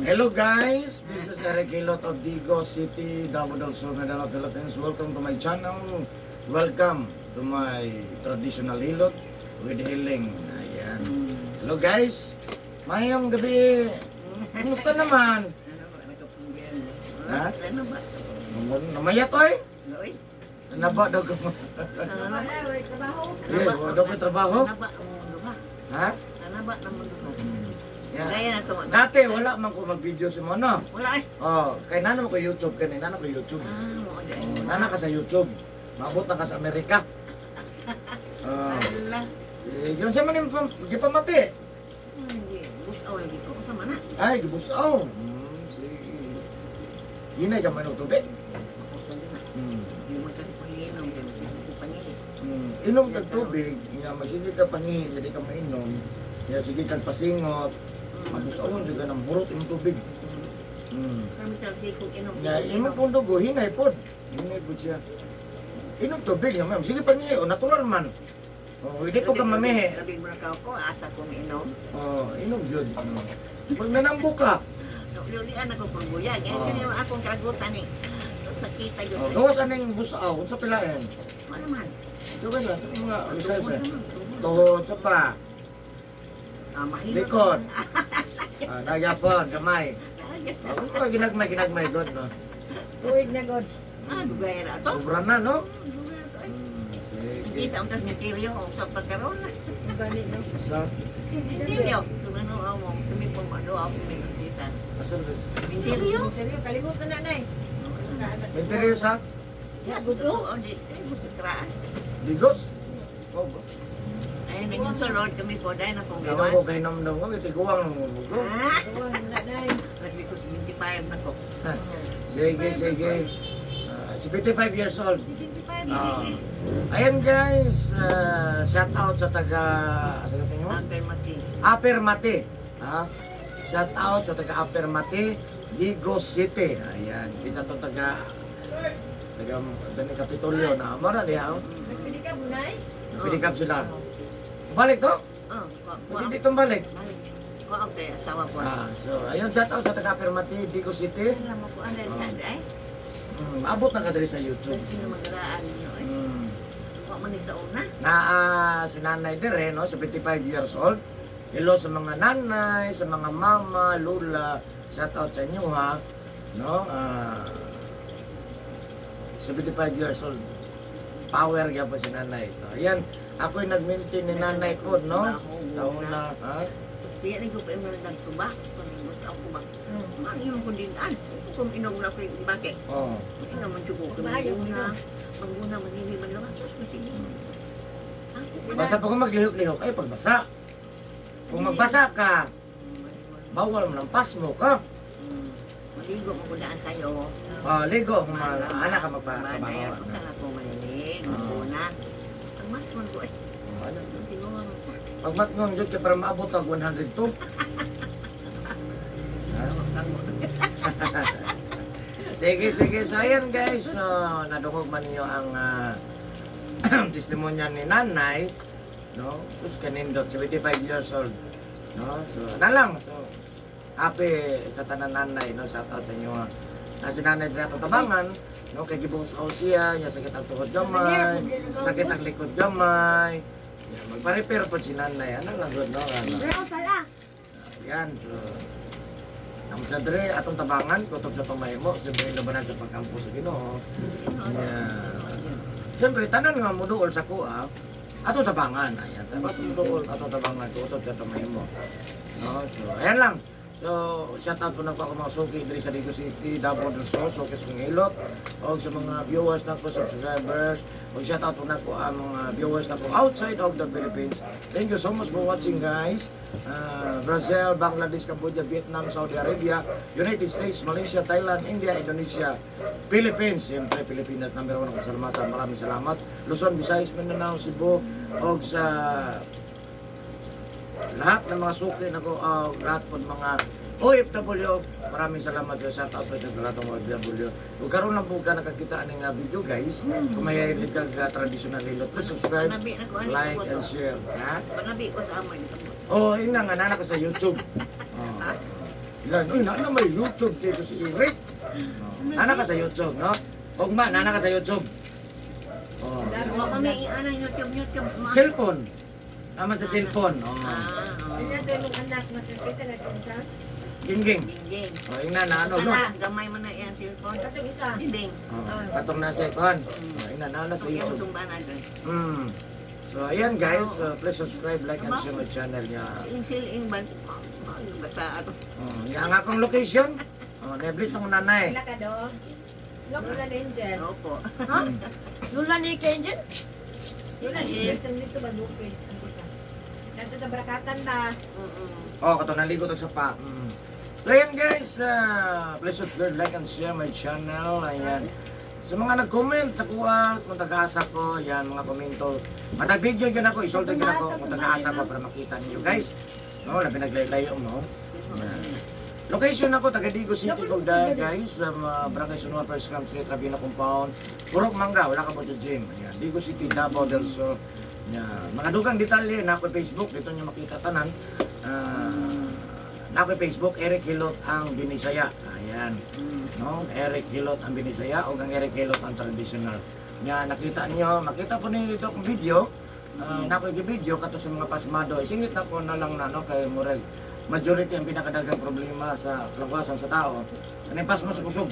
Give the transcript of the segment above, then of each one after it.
Hello guys, this is Eric Hilot of Digos City, Davao del Sur, Mindanao, Philippines. Welcome to my channel. Welcome to my traditional hilot with healing. Ayan. Hello guys, mayong gabi. Kumusta naman? Ha? Ano ba? Namayat oy? Oy. Naba daw ka mo. Ano ba? Trabaho. Eh, wala daw ko'y trabaho. Ano ba ang mundo ba? Ha? Ano ba ang mundo ba? Yan. Gaya na to. Dati wala man ko mag-video si mo, no? Wala eh. Oh, kay nana mo ko YouTube kani, nana ko YouTube. Ah, mo di. Oh, nana ka sa YouTube. Maabot na ka sa Amerika. Oh. Ala. Eh, yun siya man yung gipamati. Hindi. Busaw lagi ko. Sa mana? Ay, gibusaw. Sige. Hinay ka man og tubig. Ako sa na. Hindi mo tayo panginom. Hindi ko panginom. Inom kag tubig, nga magsige ka pangi, hindi ka mainom. Nga sige kag pasingot, mabusawon jud ka ng hurot imong tubig. Kami tal sikog inom. Nga imong pong dugo hinay pod. Hinay pod siya. Inom tubig nga ma'am. Sige pangi, o natural man. Oh, hindi ko ka mamihi. Labi mo na ka ko. Asa kong inom. Oh, inom jud. Pag nanambo ka, Lulian ako pagbuya. Ganyan Oh. oh. Akong karagutan eh. Sakita yun. Oh, gawas aning busaw, unsa pilaen? Wala man. Coba lang, ito mga results Tuhod eh. naman, tuhod. Tuhod sa pa, Ah, mahilot. likod. Ah, nagyapon, gamay. Oh, pa ginagmay, ginagmay god no. Tuig na god. Ah, dugay ra to. Sobra na no. Dugay ra to, eh. Sige. Kita ang tas misteryo sa pagkaroon. Gani no. Sa Misteryo. Tunano amo kami po malo ako may nakita. asa ba? Misteryo. Interview kalimot na nanay. Interior sa Ya, gusto. Oh, di eh gusto kraan. Digos. Oh, ba? Ay, nangin sulod kami po dahil akong Ginawa gawas. ko kay nam daw ko tiguang mo. Ah, Tuwa na nanay. lagi ko 75 na ko. Sige, sige. Ah, 75 years old. 75. Ah. Ayan guys, shout out sa taga sa tingin mo? Upper Mati. Upper Mati. Ha? Shout out sa taga Upper Mati, Digos City. Ayan, kita to taga taga dyan ni Kapitolyo na amara niya. Oh. Nagpili ka bunay? Pinikap sila. Balik to? Oh, Kasi dito balik. Balik. Ko ang kay asawa ko. Ah, so ayun, shout out sa taga Upper Mati, Digos City. Alam mo ko ano Oh. ay. Abot na ka diri sa YouTube. Dahil kinamagaraan ninyo eh. Wa man ni sa una. Na si nanay dire no, 75 years old. Hello sa mga nanay, sa mga mama, lula, shout out sa inyo ha. No? 75 years old. Power gyapon si nanay. So ayan, ako'y nag-maintain ni nanay po, no? Sa una, ha? Siya ni ko pa mo nagtuba. Kung sa ako ba. Man yung ko din an. Kung inom na ko yung bakit. Oh. Inom man jugo ko Maayo, maguna. Maguna manili man lawas. Sus sige. Ako Basta pag maglihok-lihok ay pagbasa. Kung magbasa ka, bawal mo ng pasmo ka. Maligo mo ko daan kayo. Ah, ligo, anak ka magpatrabaho. Dayon ko sana ko manilig. Ah. Maguna. Ang matron ko eh. Ano? Tinuwa mo ta. Pag matngong jud kay para maabot og 102. Ha? Sige, sige. So, ayan guys. So, nadungog man ninyo ang testimonya ni nanay. No? Sus, kanindot. 75 years old. No? So, na lang. So, happy sa tanan nanay. No? Shout out sa inyo. Ha. Na si nanay diri atong tabangan. No? Kay gibungsaw siya. Nya sakit ang tuhod gamay. Sakit ang likod gamay. Ya, magpa-repair po si nanay. Ano lang good, no? Ano? Bro, sala. Yan, so ang sa dre atong tabangan kutob sa pamahimo, siyempre labanan sa pagkampo sa Ginoo. Yeah. Siyempre tanan nga moduol sa kuha, atong tabangan. Ayan, tapos moduol atong tabangan kutob sa pamahimo. No, so ayan lang. So, shout out po na ko ako mga suki diri sa Digos City, Davao del Sur, suki sa Kingilot, o sa mga viewers na ko, subscribers, o shout out po na ko ang mga viewers na ko outside of the Philippines. Thank you so much for watching guys. Brazil, Bangladesh, Cambodia, Vietnam, Saudi Arabia, United States, Malaysia, Thailand, India, Indonesia, Philippines. Siyempre, Pilipinas, number one akong salamatan. Maraming salamat. Luzon, Visayas, Mindanao, Cebu, o sa lahat ng mga suki na ko, lahat po ng mga OFW, maraming salamat sa shout out po sa lahat ng OFW. Ug karon lang po ka nakakita aning video guys. Kung may hilig kag traditional hilot, please subscribe, Panabi na ko ani like ko and to. Share. Ha? Panabi ko sa amoy nito. Oh, ina nga nana ka sa YouTube. Oh. Ilan, uy, nana may YouTube dito si Eric. Oh, nana ka sa YouTube, no? Ugma, nana ka sa YouTube. Oh. Wa pa may ano YouTube YouTube. Cellphone. Naman sa cellphone. Oh. Ah, oo. Ano to imong anak makikita na din ka? Gingging. Dingging. Oh, ingna na ano, no? Kana, gamay man na iyang cellphone. Katong isa. Dinding. Oh, katong nasa ikon. Oh, ingna na ano sa Ang iyang YouTube. tumba na doon. So ayan guys, please subscribe, like and share my channel niya. Siling-siling ba? Ang bata ako. Oh, nga ang akong location. Oh, neblis akong nanay. Wala ka do. Lok wala ni Angel. Opo. Ha? Lula ni kay Angel? Lula ni Angel dito ba bukid? Ang isa. Nato ta barakatan ba? Mm-mm. Oh, katong naligo to sa pa. So ayan guys, please subscribe, like and share my channel. Ayan. Sa mga nag-comment sa kuha, kung taga-asa ko, yan, mga komento. Matag video yun ako, isolve yun ako, kung taga-asa ko para makita ninyo guys. No, labi naglaylayo mo. Ayan. Location ako, taga Digo City, Cogda, guys. Sa Barangay Sunua, First Camp Street, Rabina Compound. Purok Mangga, wala ka po sa gym. Ayan. Digo City, Davao del Sur. Ayan. Mga dugang detalye na ako Facebook, dito nyo makita tanan. Na ako Facebook, Eric Hilot ang Binisaya. Ayan. No? Eric Hilot ang Binisaya o ang Eric Hilot ang traditional. Nya nakita niyo, makita po ninyo dito akong video. Na ako video kato sa mga pasmado. Isingit na ko na lang na no kay murag majority ang pinakadagang problema sa kalangwasan sa tao. Ano yung pasmo sa kusog?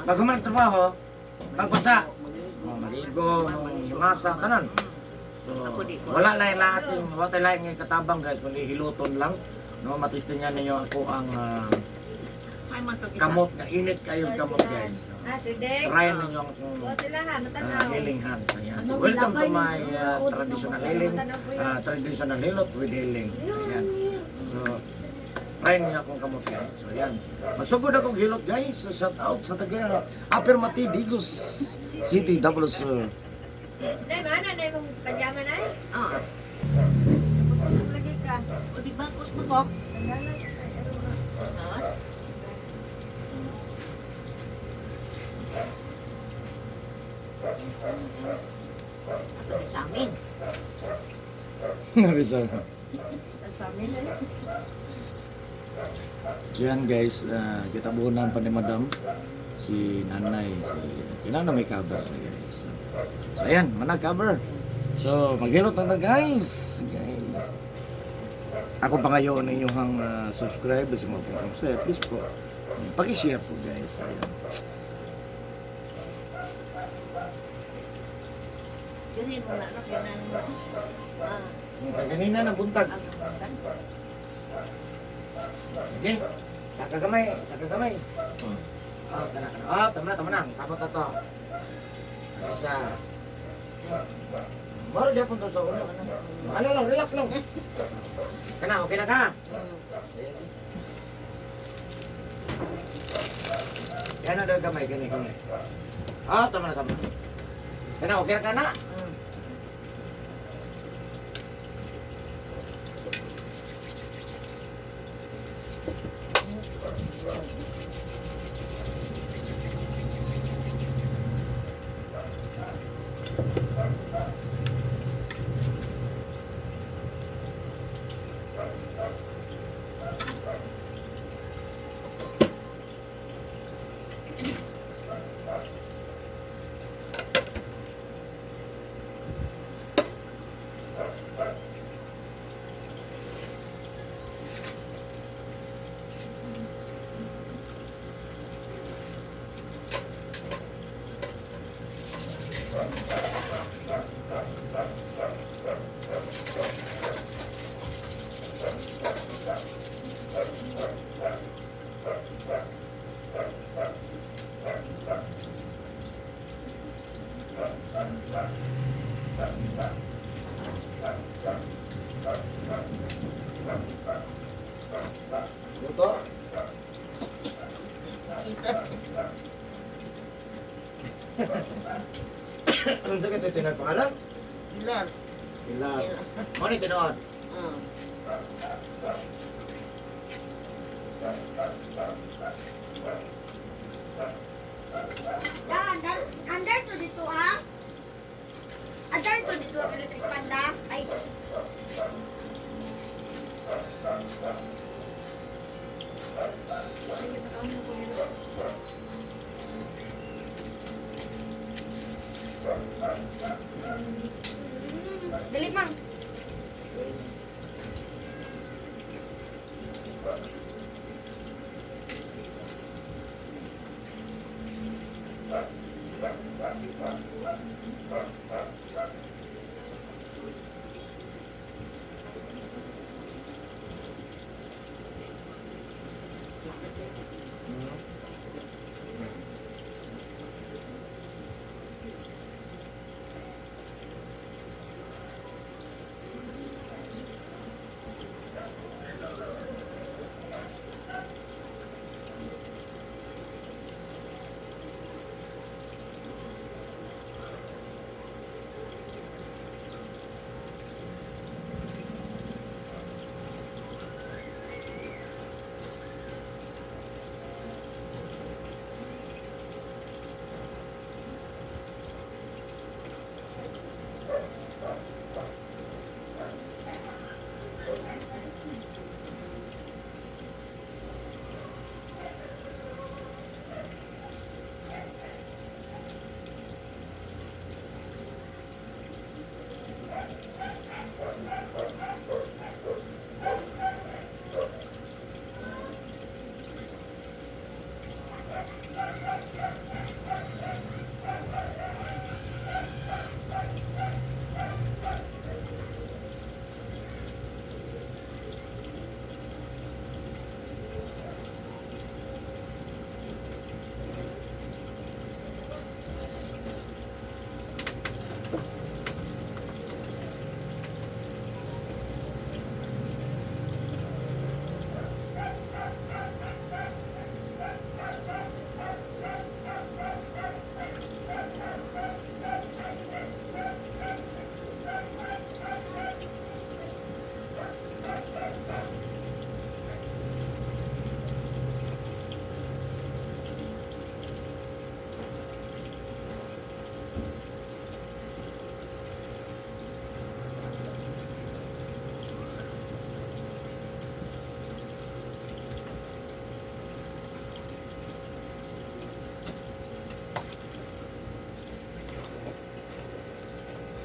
Pag human trabaho, pagbasa, oh, maligo, himasa, tanan. So, wala lang lahat yung wala lang yung katabang guys, kundi hiluton lang. No, matistingan ninyo ako ang Ay, matog isa. kamot nga init kayo kamot guys. So, Ah, si Dek. try ninyo ang akong O sila ha, matanaw. healing hands. Ayan. So, welcome to my traditional healing, traditional hilot with healing. Ayan. So, try ninyo akong kamot guys. So, ayan. Magsugod akong hilot guys. So, shout out sa taga Upper Digos City, Davao Sur. Nay, mana na imong pajama nay? Ah. Kusog lagi ka. O di ba kus mo ko? Tanggalan. Ay, ano ba? Ha? Ako di sa amin. Nabisa. Ang sa amin eh. So yan guys, kitabunan pa ni Madam si Nanay, si kinana may cover siya guys. So ayan, manag cover. So maghilot na na guys. Guys. Ako pa ngayon inyong subscribe sa mga pong share, please po. Paki-share po guys. Ayan. Diri mo na ano kinang ah, Kaya kanina ng buntag. ang buntag. Okay. Saka gamay, saka gamay. Ah, kana kana. Ah, tama na, tama na. Kamot na to. Ang isa. Maro di to sa ulo. Ano lang, relax lang. Kana, okay na ka? Sige. Yan na daw gamay, gani, gamay. Ah, tama na, tama na. Kana, okay na ka na? Luto. Ano sa ito tinod pangalan? Pilar. Pilar. Mo ni tinuod. Ah. Da, andar, andar to dito ha? Andar to dito ang electric panda? Ay,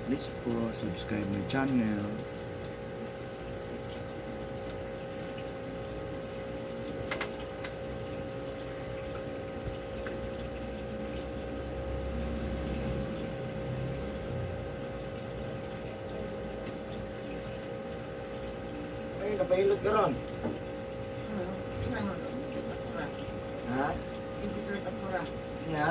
Please po, subscribe my channel. Ay, napahilot ka ron. Ha? Nga.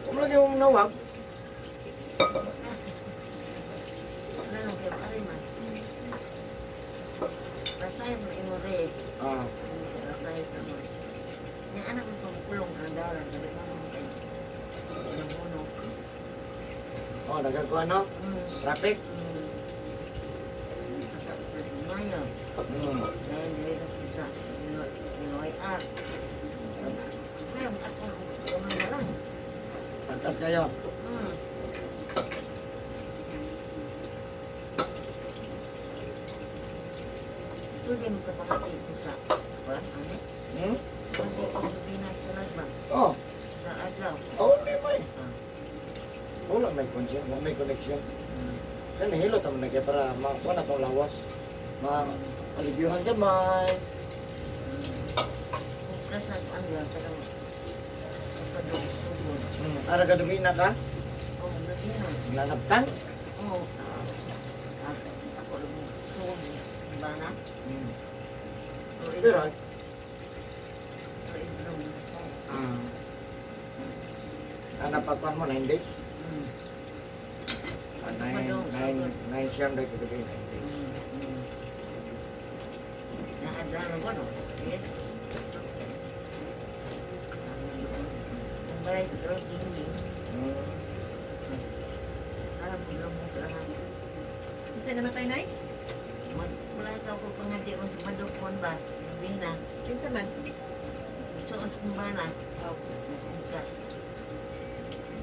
Kung lagi mong nawag, ah, Anak mo pamulong ang dalan, sabi ko mo kay Namuno. Oh, nagagawa no? Traffic? Mayo. Dahil dito sa NYR. Pero ako ang lang. Tagtas kayo. Pwede mo ka pakati sa kuan, ano? Hmm? Pwede ko sa ba? Oh, Sa adlaw. oh, di may. Wala may connection, wala may connection. Kaya nahilot naman na kaya para makuha na itong lawas. Ma alibyuhan ka may. Kung sa kuan lang, pero pagkadugtugod. Ara ka dumina ka? Oh, lagi na. Nanabtan? Oo. Ako lang sugod. Diba na? Pero, napagkuhan mo, 9 days? Ah, 9, 9, 9 siyam dahil kagabi, 9 days. Naadala ko, no? Yes. Kung balay ko, pero hindi. Alam mo, lang mo talaga. Isa naman tayo, Nay? Wala ka ko pangadi mo sa madukon ba? Hindi na. Kinsa man? Suot kong bana. Oh. Unsa.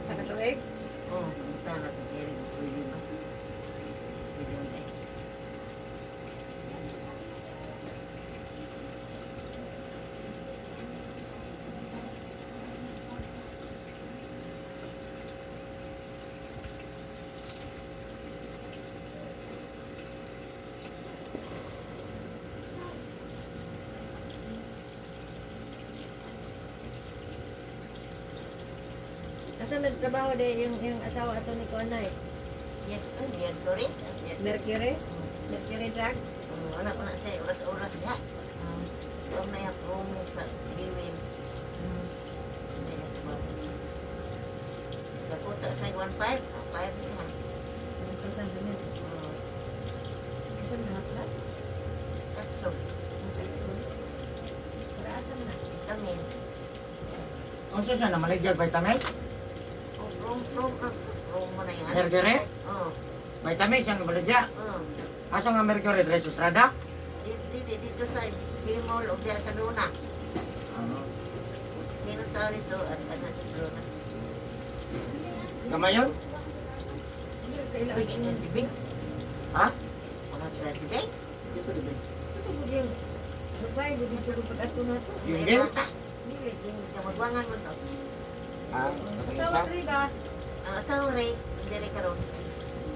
Sa katuig? Oo, unsa na ko kaya pwede ba? Pwede ba eh? Asa nagtrabaho de yung asawa ato ni Kuanay? Yes, yan, sorry. Mercury? Mercury Drug? Wala ko na siya, oras-oras niya. Huwag na yung promo sa Biwin. Kakuta sa 1.5, 5 niya. Nagpasan ka niya. Asa na haplas? Tatlo, Para asa man na? kami. Unsa siya na maligyag vitamin? Oh, prom, prom, promo na yan. Mercury? Oh, Vitamins ang maligya. oh. Asa nga Mercury dre sa Estrada? Dito, dito sa Gmall o diya sa Luna. Ah. Sino sa rito at ano sa Luna? Kamayon? Kailangan Uy, yan, bibig. Ha? Mga sila today. Dito dito. Ito po yung babae, dito ko pag-ato na to. Gingging? Dili, gingging. Kamagwangan mo to. Ah, Asawa isa. tri ba? Ang asawa rin, dili karon.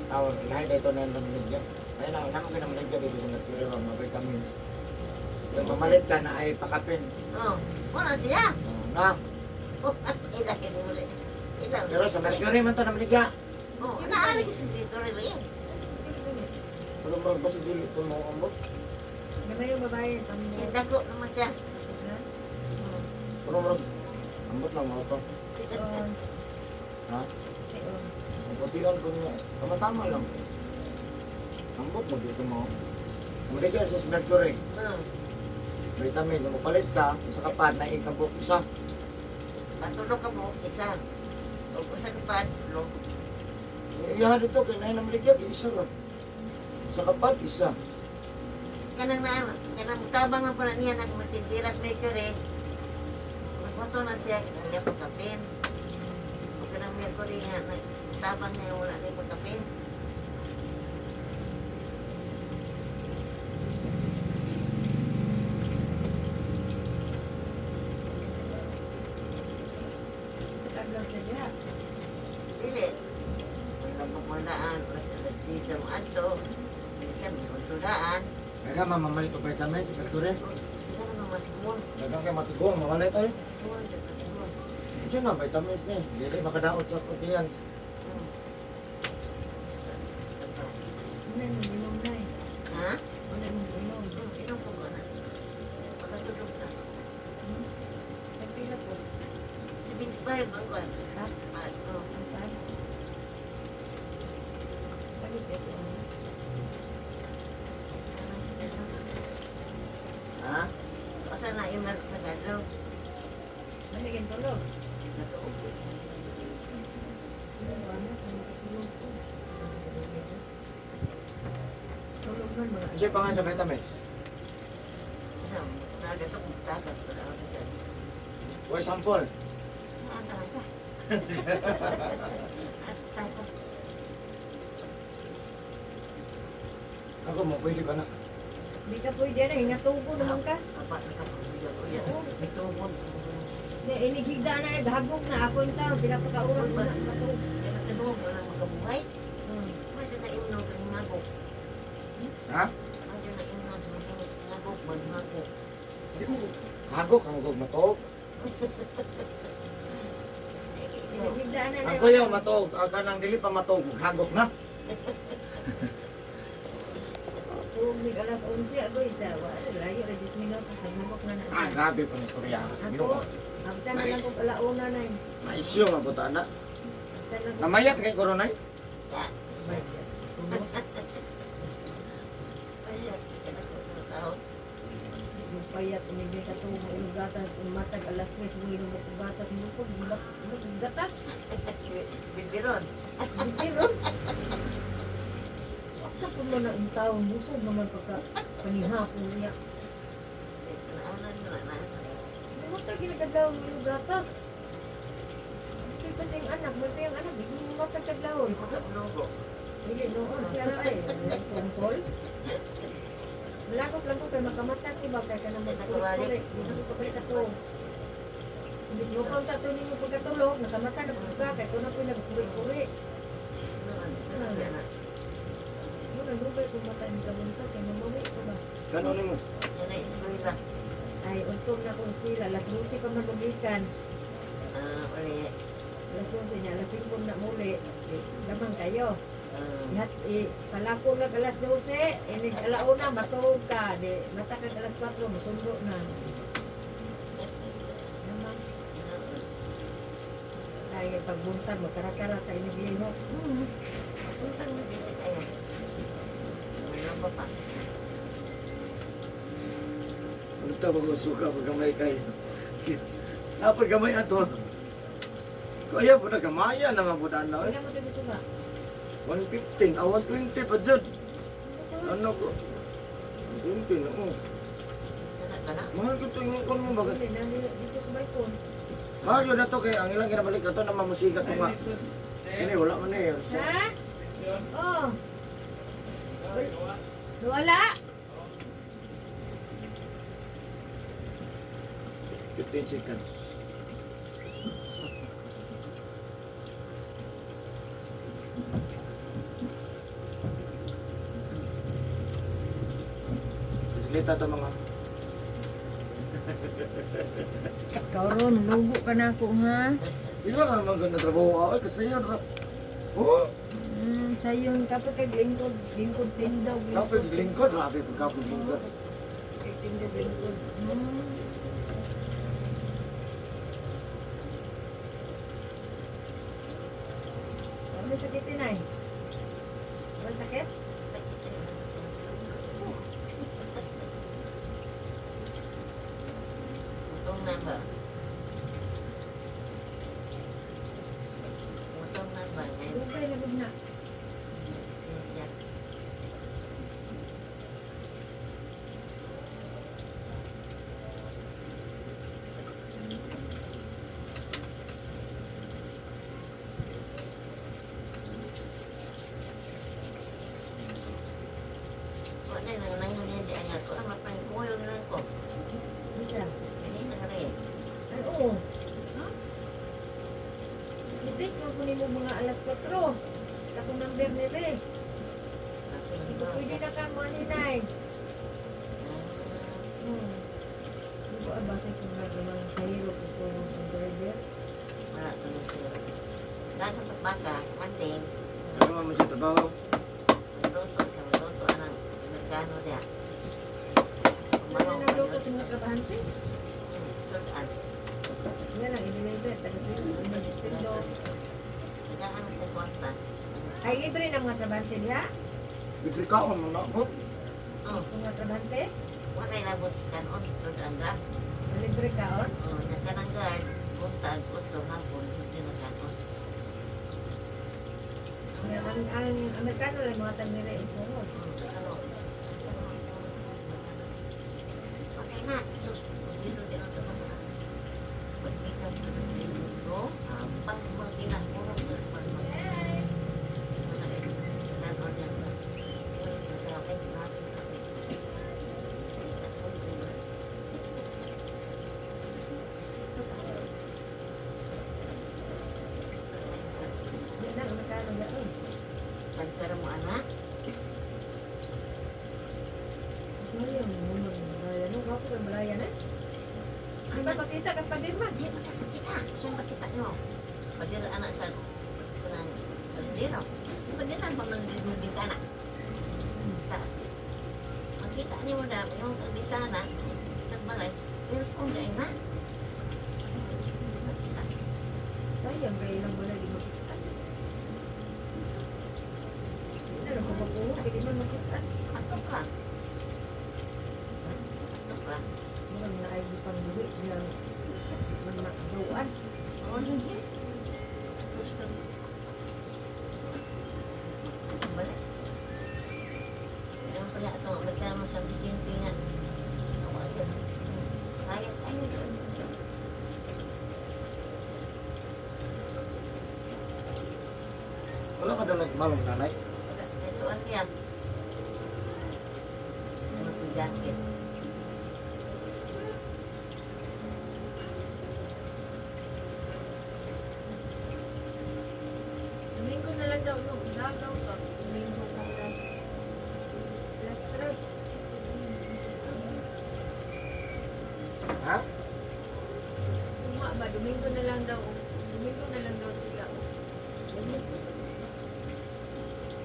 Tawag, lahi dito na yung maligya. Ayun na, namo ka na maligya dito sa Mercury mga vitamins. Yung pamalit ka na ay pakapin. Oh, wala siya. Oh, na. Oh, ila kini mo ila. Pero sa Mercury man to na maligya. Oh, naala kasi dito rin eh. Pero murag ba sa dili ito mo ambot? Gamay yung babae, pamilya. Indako naman siya. Ha? Pero murag ambot lang mo to. Tiyon. Ha? Tiyon. Ang putian ko niya. Tama-tama lang. Ambot mo dito mo. Maligya sa Mercury. Vitamin, kung mapalit ka, isa ka pa, na ikabok isa. Patulog ka mo, isa. O usa ka pa, tulog. Iya dito, kay na maligya, isa ra. Isa ka pa, isa. Kanang na, kanang tabang ang pala niya, nagmatindiras Mercury. Nagwato na siya, kanang niya pagkapin. O kanang Mercury nga, nagtabang niya, wala niya pagkapin. Sa taglaw sa diha. Dili. Wala mo malaan, alas alas di sa mga adto. Minsan, may daan. Kaya mamamalit og vitamin sa Mercury. Sige na matigmon. Dagang kay matigong, mamalit ay. Matigmon, matigmon. Diyan na, vitamins ni. Dili makadaot sa putian. Ano yung inom na eh. Ha? Ano yung inom? Inom ko ba na? Pagkatulog ka. Nagpila po. 75 ang kwan. Ha? Ano? Ang saan? Palit ito. Ha? Asa na yung nasa sa gadlaw? Maligin tulog. Natuog. Ano, ano, tulog ko. Tulog nun mga Kasi pangan sa vitamins. Ano? Nagato kong tagat. Wala ako dyan. Uy, sample. Ah, talaga. Ah, talaga. Ako mo, pwede ka na. Di ka pwede na, hingatugo naman ka. Apa, nakapagbuya-buya. May tubod. Di, inighigda na, hagok na ako yung tao, pila pa ka oras mo na matug. Yan ang tubog, walang makabuhay. Pwede na imnon ka hingagok. Ha? Pwede na imnon sa hingagok, maghingagok. Di mo. Hagok, ang hagok matuog. Inighigda na na. Ang kuya matuog, ang kanang dili pa matuog, hagok na. Tugig alas 11 ako isa. Wala, layo, ra 10 minutos, naghubok na na Ah, siya. grabe pa ni istorya. Ako, Ginoo. abtan na lang kong alauna na eh. Maisyo nga buta na. Abtan lang kong- Namayat kay koronay. Ayan, ako sa Magpayat, inigay ka tubo, inog gatas, matag alas 3, buhinog mo kong gatas, mukog, mukog gatas. Bibiron. Pero, asa ko man ang tao, busog naman pagka panihapon niya. Naanan mo na, naanan. Matag ginagadaw inog gatas. Hindi pa siyang anak, may pa yung anak, hindi mo matag kadlawon. Magkablogo. Hindi, noon siya na ay, tungkol. Malakot lang ko kay makamata ko ba kay kanang magkuri. Hindi ko pa katulog. Imbis mo konta to ninyo pagkatulog, nakamata na po ka kay kuno ko nagkuri-kuri. Ano, ano, Mo na lugay kung mata ni kabunta kay mamawi ko ba. Kano nimo? Yan ay eskwela. Ay, untong na kong eskwela, alas 12 pa magugikan. Ah, uli. Alas 12 niya, alas 5 na muli. Eh, Lamang kayo. Lahat, eh, palako lang alas 12, inig alauna, matuog ka. Di, mata kag alas 4, musundo na. Naman. Ay, pagbuntag, magkarakara tayo naglihok. Puntang na dito kayo. Ano ba pa? Magtawag ko suka pag gamay kay. Napag gamay ato. Kaya po na gamaya na mabudan na. Wala mo tayo suka. 115, ah 120 pa dyan. Ano ko? 120 na oh. Sana ka na? Mahal ko ito yung kon mo bakit? Hindi, nani dito sa balkon. Mahal yun na to kay ang ilang ginabalik ato na mamusika to nga. Kini wala man eh. Ha? Oh. Wala. 15 seconds. Islita to mga. Karon, lugo ka na ako, ha? Ila na naman ganda trabaho. Ay, kasi yun. Oh, Sayon, kapag kag lingkod, lingkod tindog. kapag lingkod, grabe pag kapag lingkod. Tindog, lingkod. Ano sakit inay? Ano sakit? Utong na ba? Utong na ba? Ngayon, Dugay na gud na. yan. Wala nang nangyayari di ang ako. Ang mapangkulo lang ko. Ano siya? Hindi na rin. Ay, oo. Ha? I-text mo ko nimo mga alas 4. Takong number ni Re. Hindi ko pwede na ka mo ninay. Hindi ko abasa kung nagawa sa hero kung tulong ang driver. Wala tuloy sila. Dagat sa baka, kanding, Ano naman sa trabaho? magluto siya, magluto ang Amerikano niya. Sila na nagluto sa mga kabahante. Sudan. Nga lang, i-deliver. Taga sila. Tagaan sa kwarta. Ay, libre na mga trabahante diha? Libre kaon mo na ako. Oh, Mga trabahante? wala labot kanon, sudan ra. Libre kaon? Oh, nagkanang guard, buntag, usto, hapon, sudan na kanon. Ang Amerikano lang mga tanira isunod. Ano? Okay na, sus, dito dito sa mga. Pagkita ko sa dito, pag magina, puro dito pa. Di na, Amerikano gaon. Pagsara mo anak, Malaya mo mo malaya no, gwapo kay malaya na. Di ba pakita kang padirma? di mo nakakita. Saan makita nyo? Padira anak sa kanang pandira. Padira pa man din bintana. Ta. Makita niyo na yung bintana, sa balay, aircon dai na. Makita. Sayang kay ilang wala di makita. Di na lang kumakuha, kay di man makita. Ato ka. Ato ka. Murang na ay pang buhi ilang man makduan. Oh, hindi. Gusto. Balik. Yung pala ito, magkano sa Vicente nga. Ako agad. Kaya, kaya doon. Wala ka dalag malong nanay. Ito ang niya. Ano po jacket? Domingo na lang daw no, dagaw ka. Domingo ka alas 3. Ha? Uma ba, Domingo na lang daw. Domingo na lang daw sila.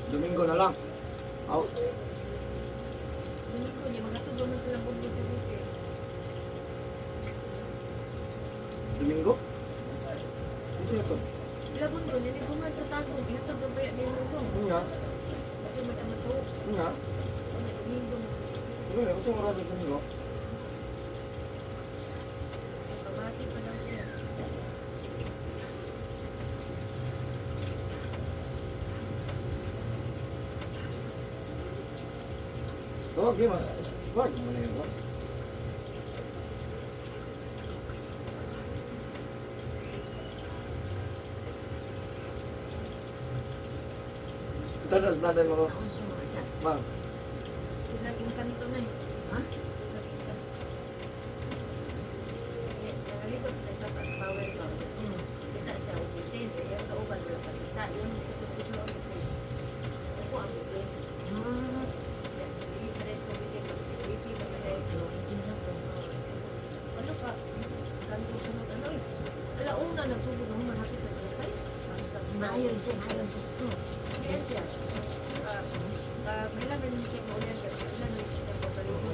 Domingo na lang. Out. Domingo niya, magatulog ng tulabog sa buke. Domingo? Ito ito. Ilabon ko, niliguman sa tagong, ihatag na baya niya nung Nga. Pati matamato. Nga. Ano, Domingo na sa Ano yun? Gusto mo oras sa Domingo? Pamati pa daw siya. So, okay, ma. Spark mo na yun, ba? Tanas na mo. Ako siya. Ma'am. Sila inkanto na eh. Ha? Sila inkanto. Nangalikot sila sa power ba? Kita siya, ubitin. Eh, yung kauban, wala pa kita. Yun, tutlo ang bitin. Sa ko ang bitin. Dili pa rin ito bitin. Pag-busy pa rin ito. Ano ka? Kanto sa nung ano eh. Alauna, nagsugod na human hapit ng size. Maayo siya, maayo dito. Ayan siya. May laman siya maulian ka. May laman siya pagkaligo.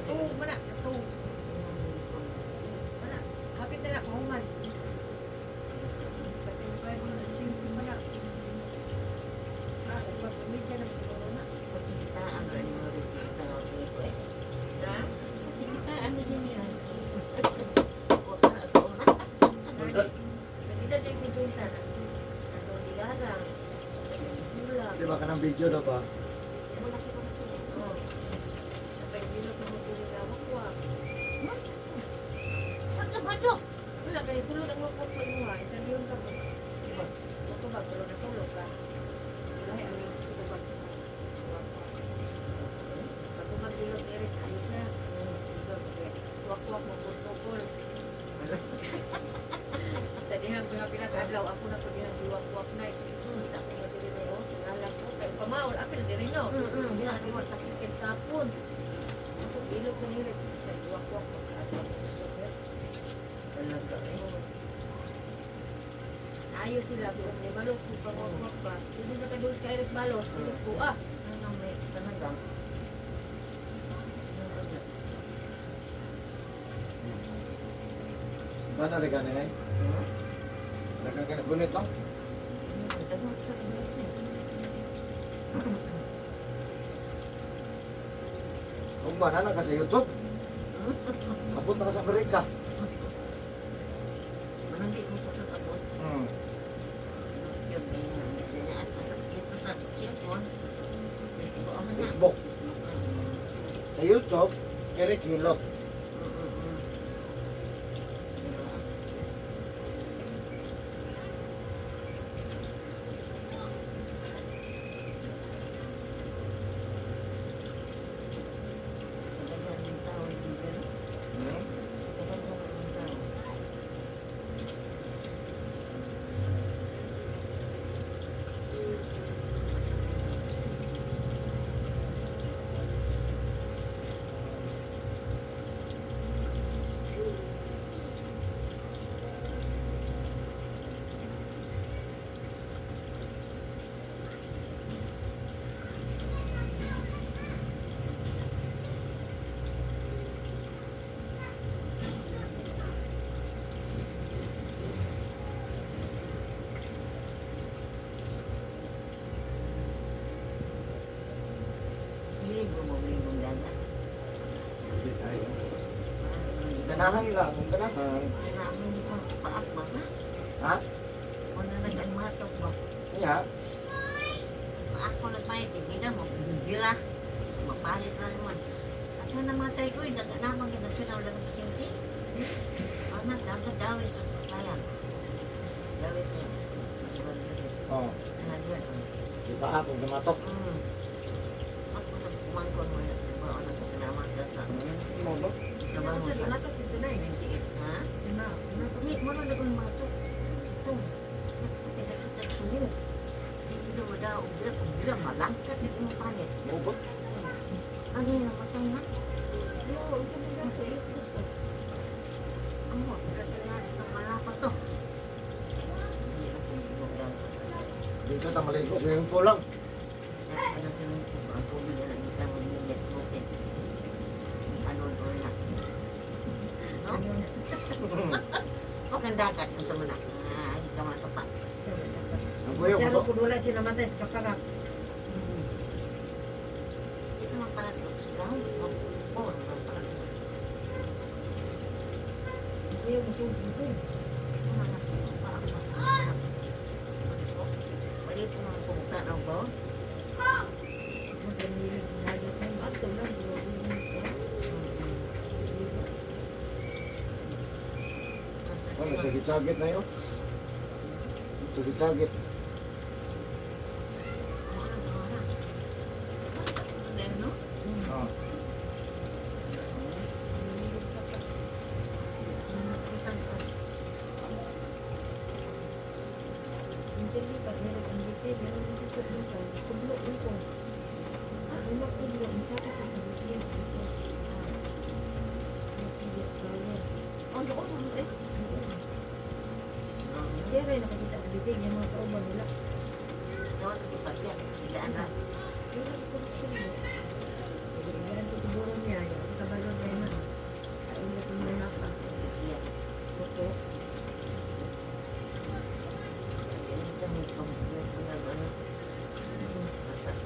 Tuog man na. Tuog. Mana, hapit na lang, mahuman. Pati yung kaya mo, simple pa na. Ah, sa media naman siguro na. Pagkikitaan ka ni mga rikita ko eh. Ha? Pagkikitaan mo din yan. Huwag ka na sa una. Nag-edad yung 50 na. Ato dilarang. Kulang. Di ba ka ng video daw ba? Malaki pa kasi. Oh. Sabay bilog na mo tuloy na wakwa. Pagkabadok! Wala, kaya sulod ang lukot sa imuha. Interviewin ka mo. Diba? Tutubag, pero natulog ka. Wala, ang tutubag. Wakwa. Patubag bilog, Eric, ayos na. Wakwak mo, tukol. Sa dihang pila pila ka adlaw ako na po dihang giwakwak na. Kita ko na diri na oh, tingala ko kay pamaol apil diri no. Bila Ako masakit kay kapon. Ako bilog ko ni sa giwakwak mo kaadlaw ko gusto ko. Talaga eh. Ayo sila buong ni balos kung pangwakwak ba. Hindi na kadul kay Eric Balos, bilis ko ah. Ano may talaga? Ba na rin ka na eh? Nagkakanagunit lang? Huwag ba na ka sa YouTube? Abot na ka sa Amerika. Manandi ko sa abot. Facebook. Sa YouTube, Eric Hilot. Hilig mo mo lingkong dagat. Hindi tayo. Ganahan lang, kung ganahan. Kailangan ko paak ba na? Ha? Wala nag-anmatok ba? Nga. Paak ko nagpahit, hindi na mo. Bila. Mapalit lang naman. At na namatay ko, eh, nagamang yung nasyonal lang ng pasyente. Anak, dagat dawis at sayang. Dawis na yun. Oo. Ano Di ba kung dumatok? Ako na kumangkon mo na. Diba, ano ko kinamata sa Mo ba? trabaho Sa sa limatok dito na eh. 98, ha? Lima, limatok. Hindi, mo na nagong matok. Ito. Nagkakita Hindi mo daw, ubira, ubira, malangkat ito mo palit. Mo ba? Ano yun, namatay na? Oo, isa man dato eh. Dito. Amo, katalaan sa malapa to. Hindi na kung ibog daw. Dito ta maligo swimming pool lang. Ano sa mga ang tubig na nakita mo niya bukid. Ano doon na. No? O kang dagat mo sa mga. Ah, ikaw nga sa pa. Ang kuya Siya ko. kung wala siya namatay sa kaparak. Dito man para sa oksigaw. Oh, naman para. Kuya, gusto ko gusto. Wali po mga kumukha raw ba? Magandang dagat mo. Ato lang, grabe mo ito. Ano, sakit-sakit na yun. Sakit-sakit. Ah. Interview pag meron ang bitin, meron din sa tudlo ko. Tudlo ko. Ang magtudlo, isa ka sa bitin. Ito. Ah. Napili sa bawal. Oh, doon eh. Siya rin nakakita sa bitin, yung mga kauban nila. Doon, ipagyan. Sila anak. Pero ito tudlo. Meron ko siguro niya, yung sa kabalo niya na. Kaingat mo na pa. Ipagyan. Suko.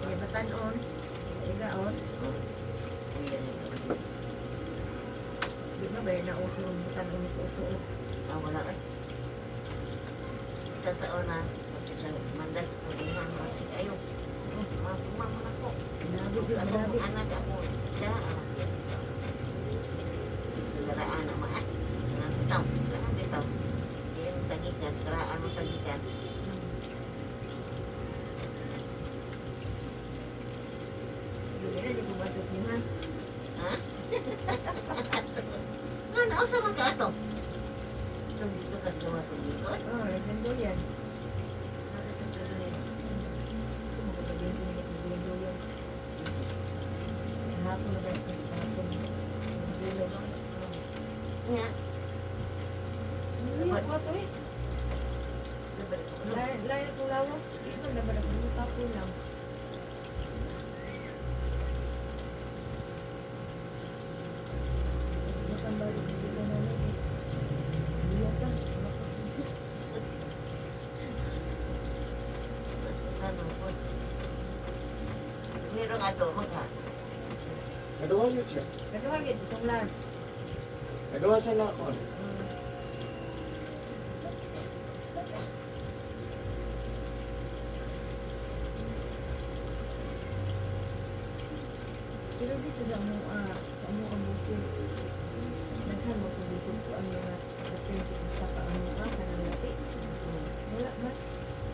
May batanon. Igaon. Di ba ba yung nauso ang batanon ito ito? Ah, wala eh. Kita sa una, magkita mandas ko dihan ayo. Mapuma mo na ko. Grabe, Ako grabe. anak ako. Siya. Karaan na maa. Nang taw, karaan dito. Yung tagikan, karaan mo tagikan. Hindi na, di ko ba ito siya? Ha? Nga na, usa man ka ato. So, dito ka gawa sa Bicol. Oo, nagdando yan. Hapon na ba hapon? Ang Nga. Ano ko to eh? Lain lain ko lawas. Ito na ba na ko lang. Bukan balik sa dito na lang eh. Iya ka. Ano po? Meron ato, magha. Kaduha yun siya. Kaduha gid itong last. Kaduha siya na ako. Pero dito sa amo ang bukid. Daghan mo kung dito ko ang mga kapin sa pa ang mga kanang lapi. Wala man.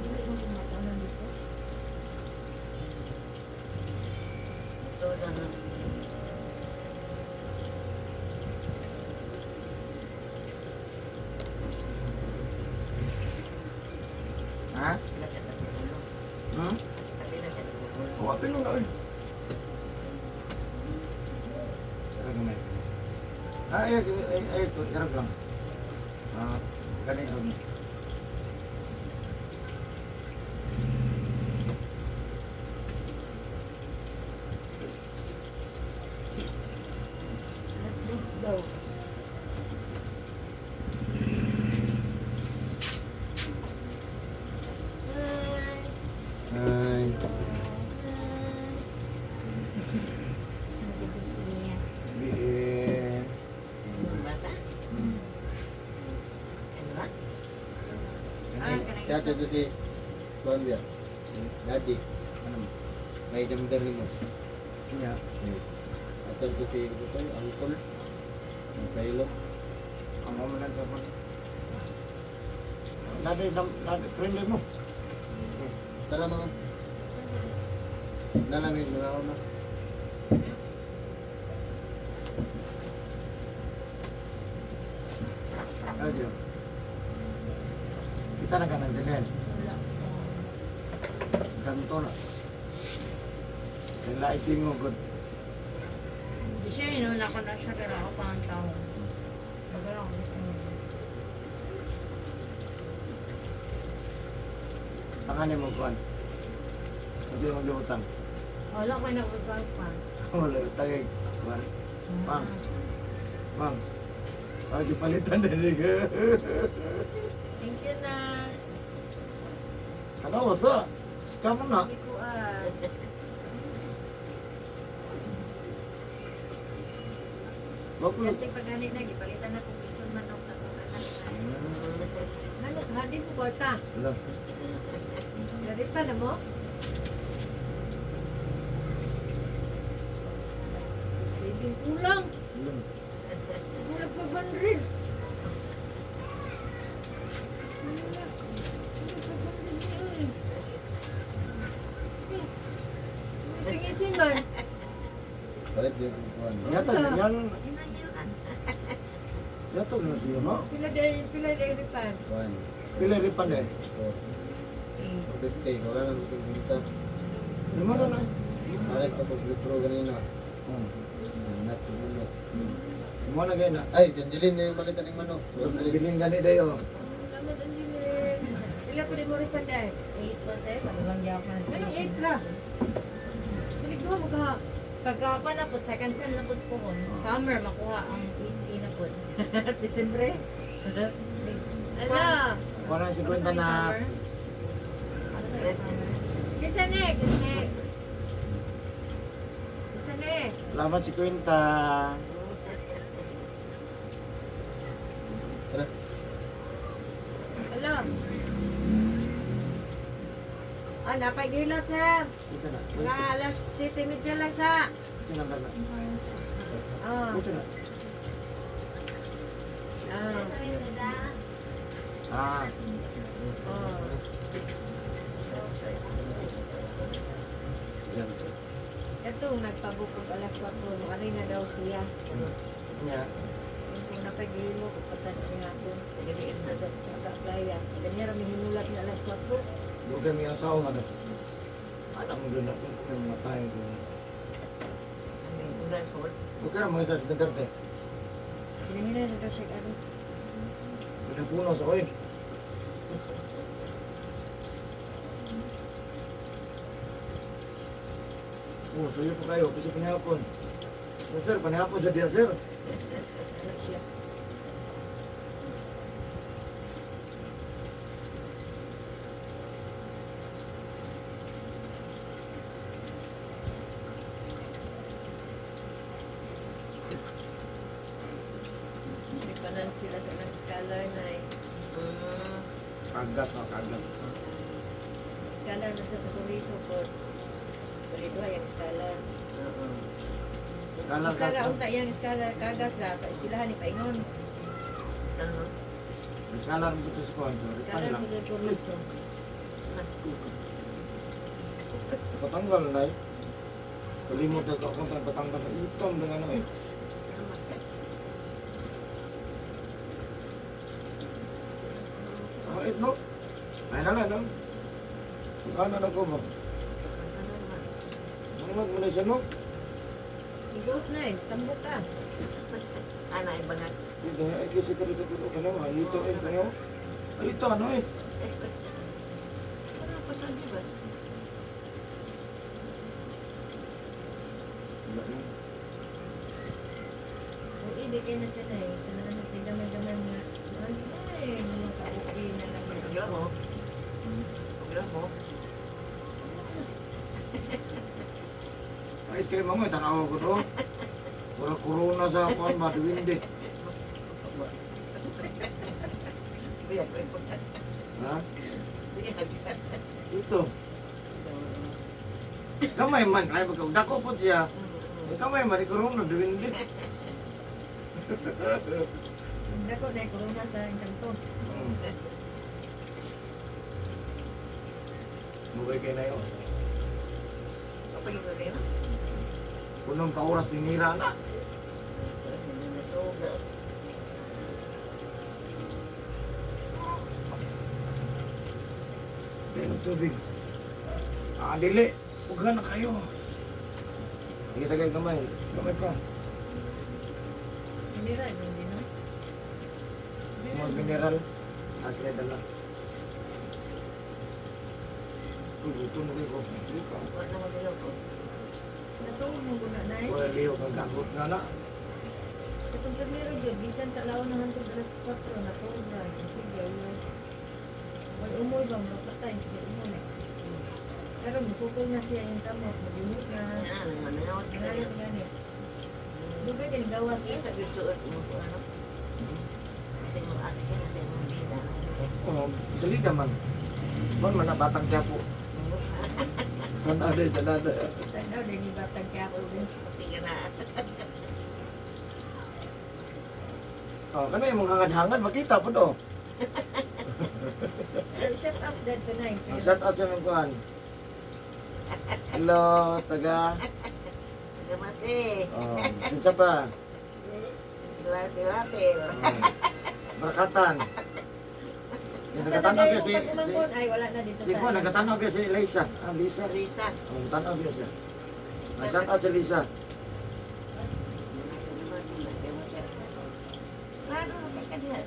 Dili mo kung matanan dito. Ito lang. Ha? Sila siya nagkukulo. Hmm? Sabi na siya nagkukulo. Oo, apil na eh. Sarap gamay. Ah, ay, ay, ay, ay, ito, sarap lang. Ah, ganito. Last days daw. Ay. Bi- Yung bata? Ano ba? Ah, Kaya ito si Columbia. Daddy, Ano? may damdam mo. Yeah. Ato ito si ito, uncle. Ang kailo. Ang amo lang ka Nadi, nadi, friendly mo. Tara mga. Nalamig mga ako. Ay, Kita na ka ng silin. Wala. Ganto na. Yung lighting mo, good. Di siya, inuna ko na siya, pero ako pang tao. Magano ako. Tanganin mo, kuhan. Sino magdibutang? Wala ko na utang pa. Wala, tagay. Wan. Bang. Bang. Ah, gipalitan na niya. Thank you na. Ano, wasa? Scam na. Hindi ko ah. Wag ko. Dati pag ganit na, gipalitan na kong picture manok sa akong anak. Ano ka? Di mo kwarta. Wala. Dari pa na mo? Saving kulang. Wala. Kulang pa 100. Sing-ising man. Palit din kung kuwan. Yata, yan. Yun ang yun ah. Yata na siya, no? Pila day refund. Kuwan. Pila rin pa na eh. Four. 450. Wala nang gusto binta. Lima na na eh. Palit pa pag pro ganina. Hmm. Nat tulo. Lima na gaya na. Ay, si Angeline na yung palitan ng manok. 200. Bilin gani dayo. Salamat, Angeline. Pila pa din mo refund day? 8 pa tayo, kaluwang yapan. Anong 8 ra? Bilig mo ka. Pagka pa na po, second sem na po ko. Summer makuha ang 8 na po. December. Ala. Parang 50 na. Ano sa summer? Kinsa ni? Kinsa? Kinsa ni? Salamat 50. Tara. Ala. Ah, napagilot, sir. Ito na. Mga alas 7:30 lang sa. Ito na na. Ah. Ito na. Ah. Ah. Oh. Yan. Katong nagpabukog alas 4, mo ari na daw siya. Nya. Kung napagilo, kung patad ni hapon. Tagaliin na. Nagat sa ka-playa. Ganyan rami hinulat niya alas 4. Doon kami asawa nga na. Alam mo doon ako kung matay ko. Ano yung ulan po? Okay, mga sa Duterte. Hinahina na daw siya ano. Pinapuno sa oil. Oh, suyo pa kayo. Kasi panihapon. Sir, sir, panihapon sa diya, sir. Ano siya. May panan sila sa ilang scholar na eh. Mm. Kagas, mga kagas. Scholar na siya sa Kuriso po. Balido ay ang scholar. Oo. Skalar Isa ra ka. unta iyang scholar kagas ra sa eskilahan ni Paingon. Ano? Skalar mo ito sa kwanto. Ripan Scholar lang. mo sa Kuriso. Patanggal na eh. Kalimot na ako kung patanggal na. Itom na ano eh. Kahit no. Ay na lang no. Ano na ko ba? Ano mo na siya no? Igot na eh, tambok ka. Ana, iba nga. Hindi, ay kasi ka rito dito ka naman. Ito eh, kayo. Ay, ito ano eh. Ano pa sa di ba? Wala na. Kung ibigay na siya na eh, sa naman siya gamay-gamay mga ay, mga kauwi na lang. Ugla mo. Ugla mo. Kahit kayo mga, tanawa ko to. Pura corona sa kuan ba, duwinde. Biyag ko ito. Ha? Biyag. Ito. Kamay man, ay magka dako po siya. Eh, kamay man, corona, duwinde. Dako na corona sa kanto. Mubay kayo na yun. Kapag ito rin. Punong ka oras dinira na. Hindi na tuga. Pero tubig. Ah, dili. Ugha na kayo. Sige, tagay kamay. Kamay pa. Hindi ra, hindi no. Mga mineral. Ah, sila dala. Uy, gutom na kayo ko. Sige ka. mo guna na eh. Wala lihok ang gagot nga na. Itong primero jud gikan sa laon na hantod alas 4 na cobra. Sige, ulo. May umoy ba mapatay, may umoy. Pero musukol na siya yung tamot, magimot na. Nangaw Ngayon gani. Dugay din gawas Siya nagtuot mo ko ano. Sa imong action, sa imong bida. Oh, salida man. Man man na batang Quiapo. Tanaw din sa dada. Tanaw din ni batang kaya ko din. Tingnan na. Oh, kana imong hangad-hangad makita po do. Pero shut up dead tonight. Ang shout out sa imong kuan. Hello, taga. Tagamate. Oh, kinsa pa? Pilar Pilatel. Barakatan. Yung Sa Nagkatanaw tagay biya si si ay wala na dito si sa. kuan, nagkatanaw biya si Lisa. Ah, Lisa. Lisa. Oh, tanaw biya siya. Ang shout out si Lisa. Klaro, kay kanya.